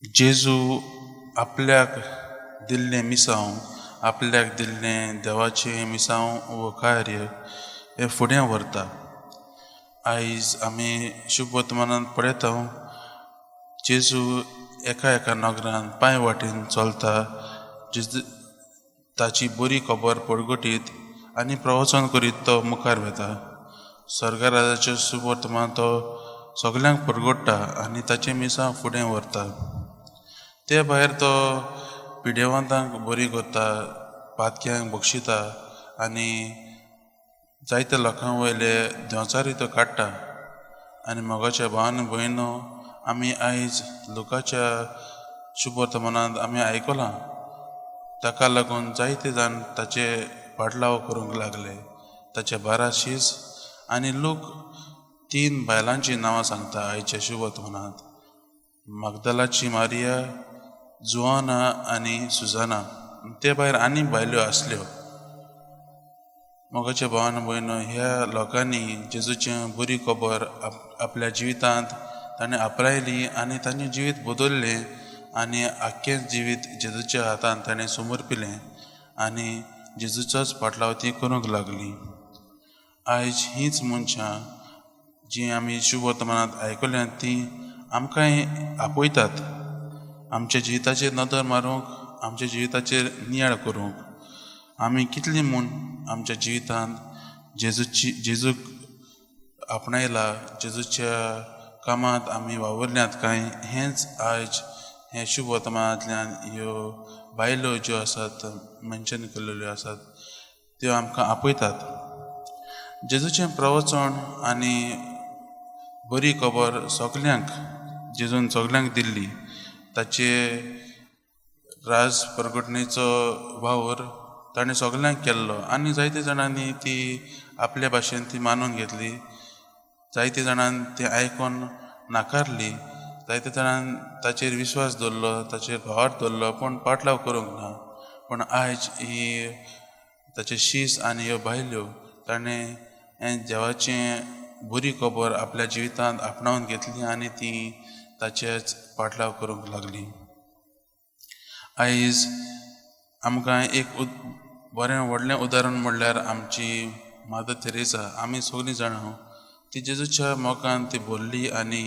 जेजू आपल्याक दिल्लें मिसांव, आपल्याक दिल्लें देवाचें मिसांव वो कार्य हें फुडें व्हरता. आयज आमी शुभ वर्तमानान पळयता, जेजू एका एका नगरान पांय वाटेन चलता, जेजू ताची बरी खबर परगटीत आनी प्रवचन करीत तो मुखार वता. स्वर्गराजाचें शुभ वर्तमान तो सगल्यांक परगट्टा आनी ताचें मिसांव फुडें व्हरता. ते भायर तो पिडेवंतांक बरी करता, पातक्यांक बक्षिता आनी जायत्या लोकां वयले देंवचारी तो काडटा. आनी मोगाच्या भावान भयणो, आमी आयज लोकाच्या शुभ वर्तमानांत आमी आयकलां, ताका लागून जायते जाण ताचे पाटलाव करूंक लागले, ताचे 12 शीस. आनी लोक तीन बायलांचीं नांवां सांगता आयच्या शुभ वर्तमानांत, मागदालाची मारिया, जुआना आनी सुजाना. ते भायर आनी बायल्यो आसल्यो. मोगाच्या भावान भयणो, ह्या लोकांनी जेजूचें बरी खबर आपल्या जिवितांत ताणें आपणायली आनी तांचें जिवीत बदल्लें आनी आख्खें जिवीत जेजूच्या हातान ताणें समर्पिलें आनी जेजूचोच पाटलाव ती करूंक लागली. आयज हींच मनशां जीं आमी शुभ वर्तमानांत आयकल्यांत तीं आमकांय आपयतात आमच्या जिविताचेर नदर मारूंक, आमच्या जिविताचेर नियाळ करूंक. आमी कितली म्हूण आमच्या जिवितांत जेजूची जेजूक आपणायला, जेजूच्या कामांत आमी वावुरल्यात काय, हेंच आयज हें शुभ वर्तमानांतल्यान ह्यो बायलो ज्यो आसात, मेन्शन केल्ल्यो आसात, त्यो आमकां आपयतात. जेजूचें प्रवचन आनी बरी खबर सगल्यांक जेजून सगल्यांक दिल्ली. ताचे राज परगटणेचो वावर ताणें सगल्यांक केल्लो आनी जायते जाणांनी ती आपल्या भाशेन ती मानून घेतली, जायते जाणान ती आयकून नाकारली, जायते जाणान ताचेर विश्वास दवरलो, ताचेर भावार्थ दवरलो, पूण पाटलाव करूंक ना. पूण आयज ही ताचे शीस आनी ह्यो बायल्यो ताणें हें देवाचें बरी खबर आपल्या जिवितांत आपणावन घेतली आनी ती ताचेच पाटलाव करूंक लागली. आयज आमकां एक बरें व्हडलें उदाहरण म्हणल्यार आमची मादर तेरेजा. आमी सगळीं जाणां, ती जेजूच्या मोगान ती भरली आनी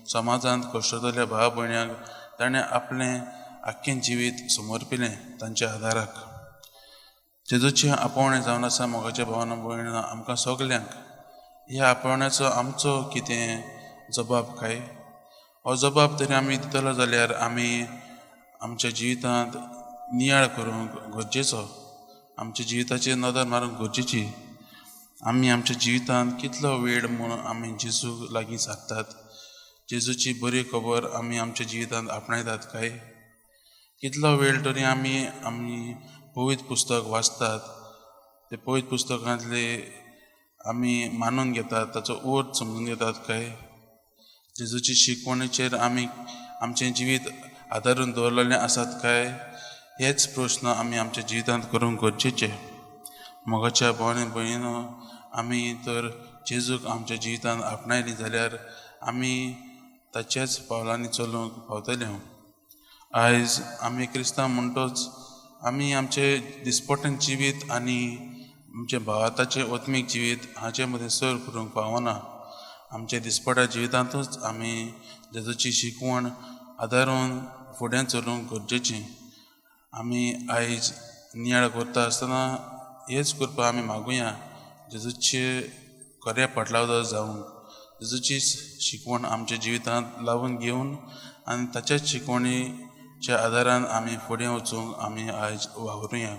समाजांत कश्टतल्या भाव भयण्यांक ताणें आपलें आख्खें जिवीत समर्पिलें तांच्या आदाराक. जेजूचें आपोवणें जावन आसा मोगाच्या भावान भयणां आमकां सगल्यांक. ह्या आपोवण्याचो आमचो कितें जबाब काय? हो जबाब तरी आमी दितलो जाल्यार आमी आमच्या जिवितांत नियाळ करूंक गरजेचो, आमच्या जिविताचेर नदर मारूंक गरजेची. आमी आमच्या जिवितांत कितलो वेळ म्हूण आमी जेजू लागीं सारतात? जेजूची बरी खबर आमी आमच्या जिवितांत आपणायतात काय? कितलो वेळ तरी आमी आमी पवित्र पुस्तक वाचतात, ते पवित्र पुस्तकांतले आमी मानून घेतात, ताचो अर्थ समजून घेतात काय? जेजूची शिकवणीचेर आमी आमचें जिवीत आदारून दवरलेलें आसात काय? हेच प्रस्न आमी आमच्या जिवितांत करूंक गरजेचे. मोगाच्या भावानी भयणीनो, आमी तर जेजूक आमच्या जिवितांत आपणायली जाल्यार आमी ताच्याच पावलांनी चलूंक पावतले. आयज आमी क्रिस्तांव म्हणटोच आमी आमचे दिसपटें जिवीत आनी आमचें भावार्थाचें आत्मीक जिवीत हाचे मदीं सर करूंक पावना. आमच्या दिसपट्या जिवितांतूच आमी जेजूची शिकवण आदारून फुडें चलूंक गरजेचें. आमी आयज नियाळ करता आसतना हेच करपा आमी मागुया, जेजूचे खरे पाटलावदार जावंक, जेजूची शिकवण आमच्या जिवितांत लावन घेवन आनी ताच्याच शिकवणीच्या आदारान आमी फुडें वचूंक आमी आयज वावरुया.